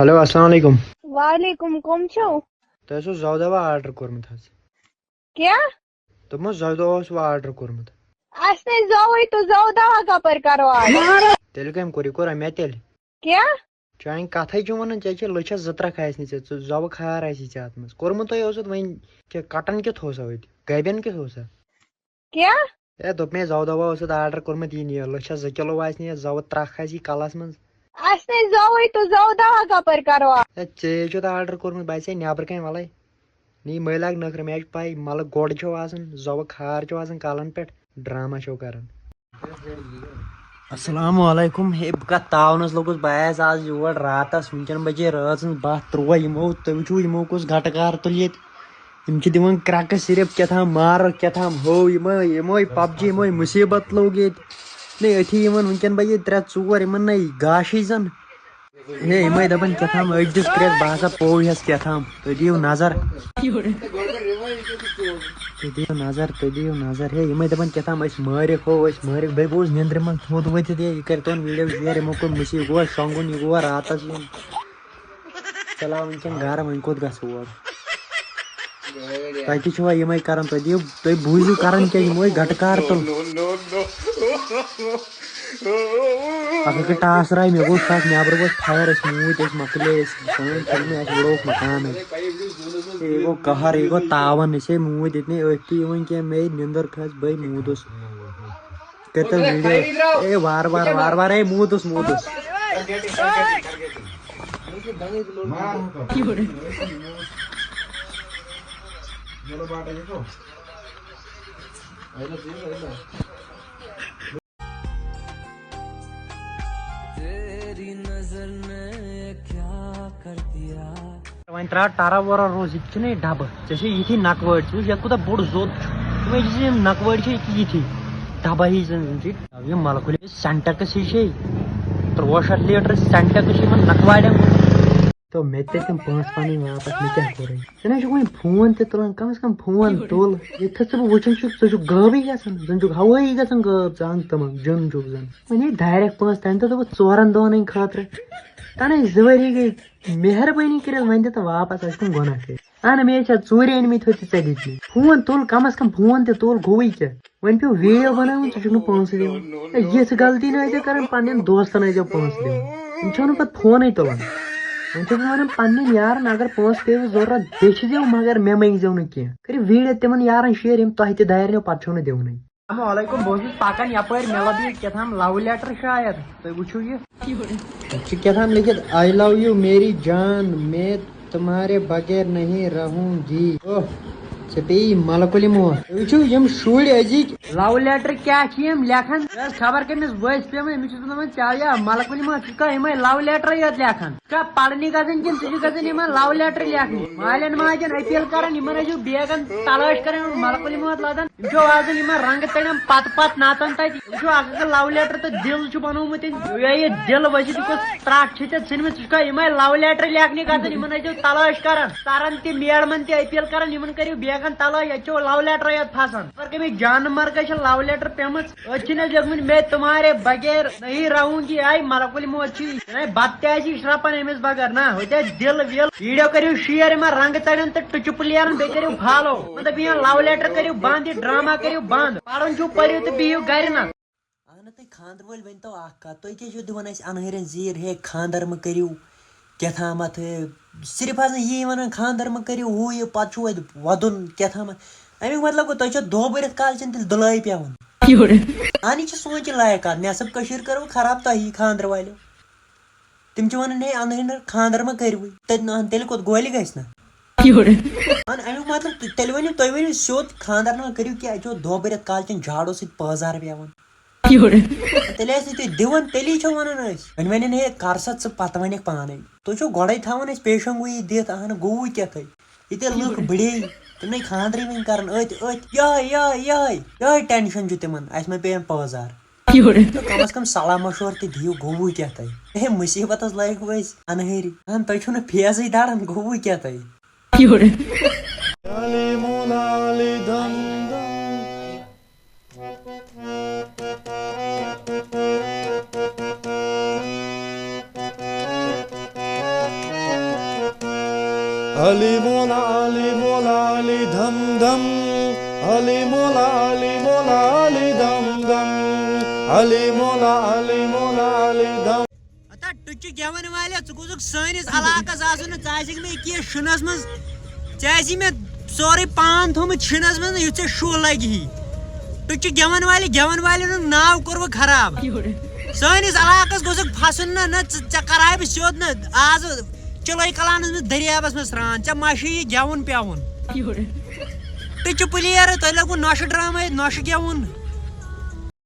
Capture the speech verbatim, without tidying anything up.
Hello, السلام علیکم۔ وعلیکم، کم چھِو؟ تۄہہِ اوسوٕ زَو دوا آرڈر کوٚرمُت حظ۔ کیٛاہ؟ دوٚپمَو زَو دوا اوسوٕ آرڈر کوٚرمُت۔ اَسہِ نے زوٕے تہٕ زَو دوا کَپٲرۍ کَرو آرڈر؟ تیٚلہِ کٔمۍ کوٚر؟ یہِ کوٚرا مےٚ تیٚلہِ؟ کیٛاہ؟ چانہِ کَتھَے چھُ وَنان، ژےٚ چھِ لٔچھَس زٕ ترٛکھ آسنہِ ژےٚ، ژٕ زَوٕ خار آسی ژےٚ اَتھ منٛز۔ کوٚرمُت تۄہہِ اوسُتھ وۄنۍ کیٛاہ کَٹَن کیُتھ اوسا أتۍ؟ گَبٮ۪ن کیُتھ اوسا؟ کیٛاہ؟ ہے، دوٚپ مےٚ، زَو دوا اوسُتھ آرڈر کوٚرمُت، یہِ نِیو، لٔچھَس زٕ کِلوٗ آسہِ نِیو، زَوٕ ترٛکھ آسہِ یہِ کَلَس منٛز۔ اَسہِ نے زوٕے تہٕ زَو دوا کَپٲرۍ کَرو آ-، ہے، ژےٚ چھُتھ آرڈر کوٚرمُت، بہٕ آسے نٮ۪برٕ کَنۍ وَلَے۔ نی مٔلۍ لاگ نٔکھرٕ، مےٚ چھِ پَے، مَلہٕ گۄڈٕ چھو آسان، زَوٕ کھار چھو آسان کَلَن پٮ۪ٹھ، ڈرٛاما چھو کَران۔ السلام علیکم۔ ہے، بہٕ کَتھ تاونَس لوٚگُس، بہٕ آیَس آز یور راتَس، وٕنکٮ۪ن بَجے رٲژ ہٕنٛز باہ تُرٛواہ، یِمو، تُہۍ وٕچھِو، یِمو کُس گَٹہٕ کار تُلہِ ییٚتہِ۔ یِم چھِ دِوان کرٛٮ۪کہٕ صرف کیٛاہ تام مارٕ، کیٛاہ تام ہو، یِمے، یِمے پب جی، یِمے مُصیٖبت لوٚگ ییٚتہِ۔ نے أتھی یِمن وٕنکٮ۪ن بجے ترٛےٚ ژور، یِمن نے گاشٕے زن۔ ہے، یِمے دَپان کیٛاہ تام أکۍ دِژ کرٛٮ۪کھ، بہٕ ہسا پوٚو ہٮ۪س کیٛاہ تام۔ تُہۍ دِیِو نظر۔ تُہۍ دِیِو نظر، تُہۍ دِیِو نظر۔ ہے، یِمے دَپان کیٛاہ تام أسۍ مٲرِکھ ہو، أسۍ مٲرِکھ۔ بیٚیہِ گوٚوُس نیٚنٛدرِ منٛز تھوٚد ؤتھِتھ، ہے، یہِ کَرِ تِمن ویٖڈیو شِیر، یِمو کوٚر مُصیٖبت، یہِ گوٚوا شۄنٛگُن، یہِ گوٚوا راتَس یُن۔ چلاو وٕنکٮ۪ن گرٕ، وۄنۍ کوٚت گژھو اور؟ تۄہہِ تہِ چھِوا یِمے کران؟ تُہۍ دِیِو، تُہۍ بوٗزِو کران کیٛاہ یِموے گٹہٕ کار تُل۔ اکھ اکھ ٹاس راے، مےٚ گوٚو شک، نیبرٕ ووت فایر، أسۍ موٗدۍ، أسۍ مۄکلے، أسۍ سٲنۍ فِلمہٕ، اَسہِ وُڑووُکھ مکانٕے۔ یہِ گوٚو قہر، یہِ گوٚو تاوان، أسے موٗدۍ ییٚتہِ نَے، أتھۍ تہِ یِوان کینٛہہ، مے نیٚنٛدٕر کھٔژ، بے موٗدُس۔ کٔرۍتو ویٖڈیو۔ اے، وارٕ وارٕ، وارٕ وارٕ، اے، موٗدُس، موٗدُس۔ وۄنۍ ترٛاو ٹرٛا وورا روز، یہِ تہِ چھُنہٕ یہِ ڈبہٕ۔ ژےٚ چھے یِتھی نکوٲڑۍ، ژٕ وٕچھ یَتھ کوٗتاہ بوٚڑ زوٚد چھُ۔ ژٕ وٕچھ یہِ نکوٲڑۍ چھے یِتھی، یِتھی ڈبہ ہی زن زن چھُ۔ یہِ ملکُل سینٹیکس ہی چھے، تُرٛواہ شیٚتھ لیٹر سینٹیکس چھِ یِمن نکواڑٮ۪ن۔ تو مےٚ تہِ تِم پونٛسہٕ پنٕنۍ واپس، مےٚ کیٛاہ کوٚرُے؟ ژٕ نہ چھُکھ وۄنۍ فون تہِ تُلان، کم از کم فون تُل۔ ییٚتہِ تھَس ژٕ بہٕ وٕچھان چھُس، ژٕ چھُکھ غٲبٕے گژھان، زن چھُکھ ہوٲیی گژھان غٲب، ژٕ انگ تمام جُن چھُکھ زن۔ وۄنۍ ہے ڈایریکٹ پونٛسہٕ تَمہِ دۄہ دوٚپُکھ ژورن دۄہن ہٕنٛدِ خٲطرٕ۔ تَنہٕ ٲسۍ زٕ ؤری گٔے۔ مہربٲنی کٔرِتھ وۄنۍ دِ تہٕ واپس، اَسہِ کٕم گۄناہ کٔرۍ؟ اہن، مےٚ چھا ژوٗرِ أنمٕتۍ ہوٚتہِ ژےٚ دِتمٕتۍ؟ فون تُل، کم از کم فون تہِ تُل، گوٚوٕے کیٛاہ؟ وۄنۍ پیوٚو ویٖڈیو بناوُن، ژٕ چھُکھ نہٕ پونٛسہٕ دِوان۔ ہے، یِژھ غلطی نہٕ ٲسۍزیو کران، پننٮ۪ن دوستن ٲسۍزیو پونٛسہٕ دِوان۔ یِم چھِو نہٕ پتہٕ فونٕے تُلان۔ وۄنۍ چھُس بہٕ ونان پننٮ۪ن یارن، اگر پونٛسہٕ پیوٕ ضروٗرت، بیٚچھِ زیو، مگر مےٚ مٔنٛگۍ زیو نہٕ کینٛہہ۔ کٔرِو ویٖڈیو تِمن یارن شیر، یِم تۄہہِ تہِ دارنیو، پتہٕ چھُو نہٕ دِوانٕے۔ السلام علیکم، بہٕ اوسُس پکان یپٲرۍ، مےٚ لبہِ یہِ کیٛاہ تام love letter شاید، تُہۍ وٕچھِو یہِ۔ یہِ چھُ کیٛاہ تام لیکھِتھ، "I love you میری جان، میں تمہارے بغیر نہیں رہوں گی۔" اوہ، ژےٚ پیٚیہِ ملکُلہِ موت۔ تُہۍ وٕچھِو یِم شُرۍ أزِکۍ۔ Love letter کیٛاہ چھِ یِم لیکھان؟ یہِ ٲس خبر کٔمِس ؤسۍ پیمٕژ، أمِس چھُس بہٕ دپان، ژےٚ یا ملکُلہِ موت، ژٕ چھُکھا یِمے love letter یوت لیکھان؟ ژٕ چھُکھا پرنہِ گژھان کِنہٕ ژٕ چھُکھ گژھان یِمن love letter لیکھنہِ؟ مالٮ۪ن ماجٮ۪ن appeal کران، یِمن ٲسِو بیگن تلٲش کران، یِمن ملکُلہِ موت لدان۔ یِم چھِو آسان یِمن رنٛگہٕ تٔڑٮ۪ن پتہٕ پتہٕ نژان تتہِ۔ یِم چھِو اکھ اکھ love letter تہٕ دِل چھُ بنومُت أمۍ۔ یہِ، یہِ دِل ؤسِتھ، یہِ کۄس ترٛٹھ چھِ ژےٚ ژھٕنمٕژ؟ ژٕ چھُکھا یِمے love letter لیکھنہِ گژھان؟ یِمن ٲسِو تلٲش کران، ژرن تہِ میڈمن تہِ appeal کران، یِمن کٔرِو بیگن تلٲش، ییٚتہِ چھِو love letter یوت پھسان۔ خبر کٔمِس جانہٕ مرگس چھِ love letter پیمٕژ۔ أتھۍ چھِ نہٕ حظ لیوٚکھمُت، "میں تمہارے بغیر نہیں رہوں گی"، آے ملکُل موت چھِ۔ ہے، بتہٕ تہِ آسی شرٛپان أمِس بغٲر، نہ، ہوٚتہِ آسہِ دِل وِل۔ ویٖڈیو کٔرِو share یِمن رنٛگہٕ تَڑٮ۪ن تہٕ ٹُچہِ پٕلیرن، بیٚیہِ کٔرِو follow۔ مطلب، یہِ love letter کٔرِو بنٛد، یہِ ڈرامہ کٔرِو بنٛد۔ پرُن چھُو، پٔرِو تہٕ بِہِو گرِ نہ۔ اہنہٕ، تُہۍ خانٛدرٕ وٲلۍ ؤنۍ تو اکھ کتھ، تُہۍ کیٛازِ چھِو دِوان اَسہِ انہٲرٮ۪ن زیٖر، ہے، خانٛدر مہٕ کٔرِو، کیٛاہ تامتھ، ہے، صرف حظ نہٕ یی ونان، خانٛدر مہٕ کٔرِو، ہُہ یہِ، پتہٕ چھُو اَتہِ ودُن، کیٛاہ تامتھ۔ اَمیُک مطلب گوٚو، تۄہہِ چھو دۄہ بٔرِتھ کالچن تیٚلہِ دُلٲے پٮ۪وان۔ اہنہٕ، یہِ چھِ سونٛچہِ لایق کتھ، نٮ۪صٕب کٔشیٖر کٔروٕ خراب تۄہی خانٛدرٕ والیو۔ تِم چھِ وَنان، "ہے، اَنہٕ ہَن خانٛدر ما کٔرِوٕے؟" تَتہِ نہٕ، تیٚلہِ کوٚت گولہِ گژھِ نا؟ یورٕ۔ اَن، اَمیُک مطلب، تُہۍ، تیٚلہِ ؤنِو، تُہۍ ؤنِو سیوٚد، خانٛدر نہ کٔرِو کینٛہہ، اَتہِ چھُ دۄہ بٔرِتھ کالچٮ۪ن جھاڑو سۭتۍ پٲزار پٮ۪وان۔ یورٕ۔ تیٚلہِ ٲسۍ نہٕ تُہۍ دِوان، تیٚلی چھِ وَنان أسۍ۔ وۄنۍ وَنن، "ہے، کر سا ژٕ پَتہٕ وَنکھ پانَے۔" تُہۍ چھِو گۄڈَے تھاوان اَسہِ پیشن گویی دِتھ، اَہَن گوٚوُے کیٛاہ تۄہہِ؟ ییٚتہِ لُکھ بٕڈے، تِمنٕے خانٛدرٕے وۄنۍ کَران أتھۍ، أتھۍ، یِہوٚے، یِہوٚے، یِہوٚے، یِہوٚے ٹٮ۪نشَن چھُ تِمَن، اَسہِ ما پیٚیَن پٲزار۔ یورٕ۔ تہٕ کم از کم صلاح مشورٕ تہِ دِیِو، گوٚوُے کیٛاہ تۄہہِ؟ ہے، مُصیٖبتس لٲگِو أسۍ انہٲری۔ اہن، تۄہہِ چھُو نہٕ فیضٕے داران، گوٚوُے کیٛاہ تۄہہِ؟ یورٕ۔ علی مولا، علی مولا، علی دم دم. علی مولا، علی مولا، علی دم دم. علی مولا، علی مولا، علی دم. ہتا ٹُکہِ گٮ۪وَن والے، ژٕ گوٚژھُکھ سٲنِس علاقَس آسُن نہٕ، ژٕ آسِکھ نہٕ ییٚکیٛاہ شِنَس منٛز، ژےٚ آسی مےٚ سورُے پان تھوٚمُت شِنَس منٛز، یُتھ ژےٚ شُہ لَگہِ ہی۔ ٹُکہِ گٮ۪وَن والہِ، گٮ۪وَن والٮ۪ن ہُنٛد ناو کوٚروٕ خراب۔ سٲنِس علاقَس گوٚژھُکھ پھَسُن نہ، نہ ژٕ، ژےٚ کَرہاے بہٕ سیوٚد نہ، آز چِلَے کَلانَس منٛز دٔریابَس منٛز سرٛان، ژےٚ ما چھُے یہِ گٮ۪وُن پٮ۪وُن؟ ٹُکہِ پٕلیرٕ، تۄہہِ لوٚگوُ نۄشہِ ڈرٛامَے، نۄشہِ گٮ۪وُن۔